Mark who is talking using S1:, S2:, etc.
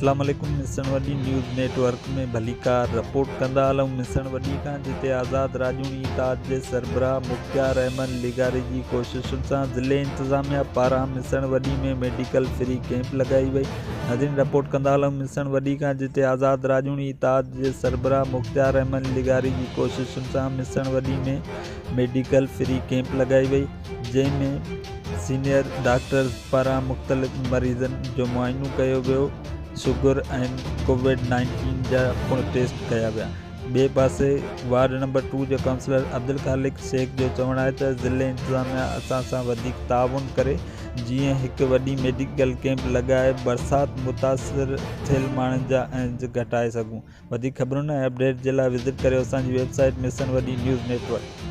S1: اسلام عليڪم مسڻ وڏي نيوز نيٽ ورڪ ۾ ڀليڪار رپورٽ ڪندا هلون مسڻ وڏي کان جتي آزاد راڄوڻي اتحاد جي سربراهه مختيار احمد لغاري جي ڪوششن سان ضلعي انتظاميا پاران مسڻ وڏي ۾ ميڊيڪل فري ڪئمپ لڳائي وئي ناظرين رپورٽ ڪندا هلون مسڻ وڏي کان جتي آزاد راڄوڻي اتحاد جي سربراهه مختيار احمد لغاري جي ڪوششن سان مسڻ وڏي ۾ ميڊيڪل فري ڪئمپ لڳائي وئي جنهن ۾ سينيئر ڊاڪٽرز پاران مختلف مريضن جو معائنو ڪيو ويو، شگر ۽ ڪووڊ نائنٽين جا پڻ ٽيسٽ ڪيا ويا. ٻئي پاسي وارڊ نمبر ٽو جو ڪائونسلر عبدالخالق شيخ جو چوڻ آهي ته ضلعي انتظاميا اسان سان وڌيڪ تعاون ڪري جيئن هڪ وڏي ميڊيڪل ڪئمپ لڳائي برسات متاثر ٿيل ماڻهن جا اهنج گهٽائي سگهون. وڌيڪ خبرن ۽ اپڊيٽ جي لاء وزٽ ڪريو اسان جي ويب سائيٽ مسن وڏي نيوز نيٽ ورڪ.